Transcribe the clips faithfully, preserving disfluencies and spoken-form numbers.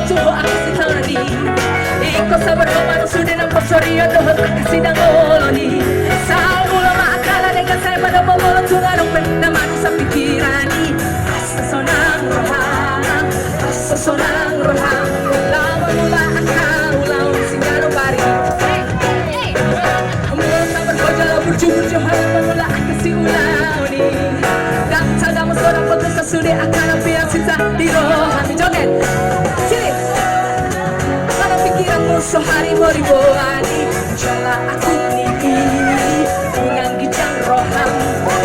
Tubu angka sitaonon i. Ingkon sabar do manang sude na porsorion dohot angka sidangolon i. Sai molo ma angka na denggan sai padomu molo tung adong pe na manusa pikiran i. Asa sonang roham, asa sonang roham. Laho mangula angka ulaon singgalu bari. Molo sabar do jala burju-burju, laho mangula angka siulaon i. Ndang tagamon sonang potus sude angka na pinarsinta di rohami. Joget. Sini. Manang pikiranmu so haribo-riboan i, jala atik ni i. Unang ginjang roham,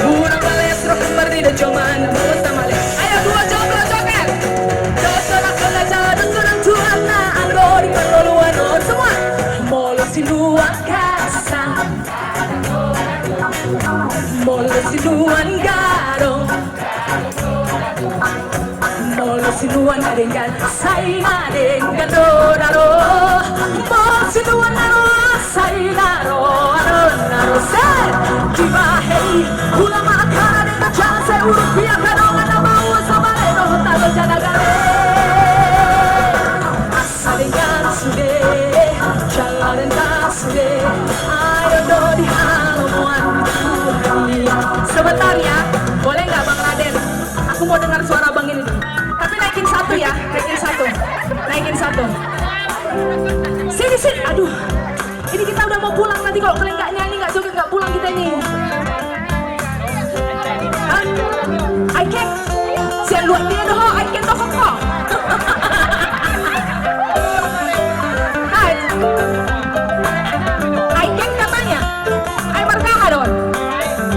unang males roham marnida jolma na molo sa males. Ayo, dua jolo joget. Dos do na hona jala dos do na tuat na anggo di parngoluan on, semua. Molo sinuan gasang, molo sinuan gadong, molo sinuan na denggan sai na denggan do na ro. Molo sinuan na roa sai na roa do na ro. Se, dibahen i, ula ma angka na denggan jala sai urupi angka dongan na maua, sabale dohot na loja na gale. Asa denggan sude, jala denggan sude. Ayo do di halomoan. Sebentar ya, boleh nggak Bang Raden? Aku mau dengar suara Bang ini dulu. Tapi naikin satu ya, naikin satu. Naikin satu. Sini, sini. Aduh. Ini kita udah mau pulang, nanti kalau kalian nggak nyanyi, nggak joget, nggak pulang kita ini. Hah? I can. Sian luat dia doho, I can doho ko. Hai. I can katanya. Ai marga aha do on?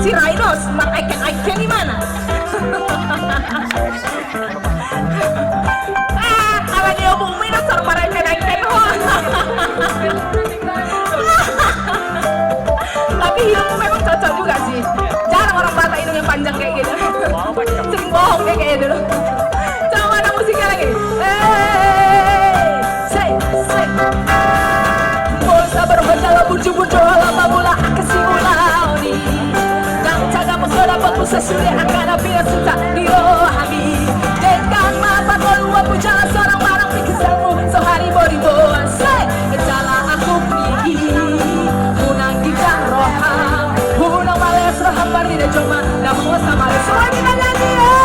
Si Raidos, mar I can, I can di mana? Ah, ala ni omongmu i dasar mar I can, I can ho. Tapi hidungmu memang cocok juga sih. Jarang orang Batak hidung yang panjang kayak gitu. Sering bohong dia kayak dulu. Coba ada musiknya lagi. Hei, say, say. Molo sabar ho jala burju-burju, laho mangula angka siulaon i. Ndang tagamon sonang potus sude angka na pinarsinta di rohami. Denggan ma parngoluanmu jala sonang ma nang pikiranmu so haribo-riboan. Say, jala atik ni i. Unang ginjang roham, unang males roham marnida jolma na molo sa males. Semua kita nyanyi, yo.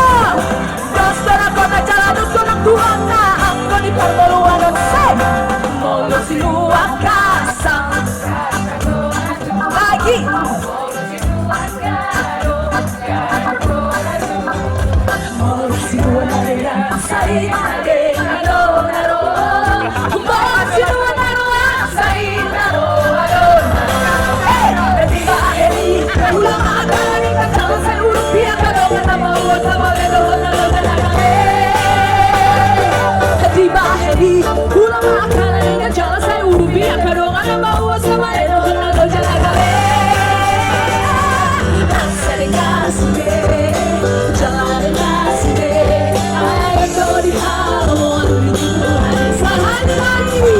Dos do na hona jala dos do na tuat na anggo di parngoluan on. Say. Molo sinuan gasang. Lagi. Molo sinuan na denggan sai na denggan do na ro. Molo sinuan na roa sai na roa do na ro. Hei, dibahen i, ula ma angka na denggan jala sai urupi angka dongan na maua, sabale dohot na loja na gale. Dibahen i, ula ma angka na denggan jala sai urupi angka dongan na maua, sabale dohot na loja na gale. Asa denggan sude, jala denggan sude. Ayo do di halomoan ni Tuhan i. Sahat lagi.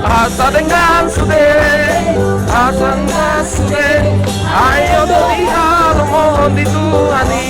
Asa denggan sude, asa denggan sude. Ayo do di halomoan ni Tuhan i.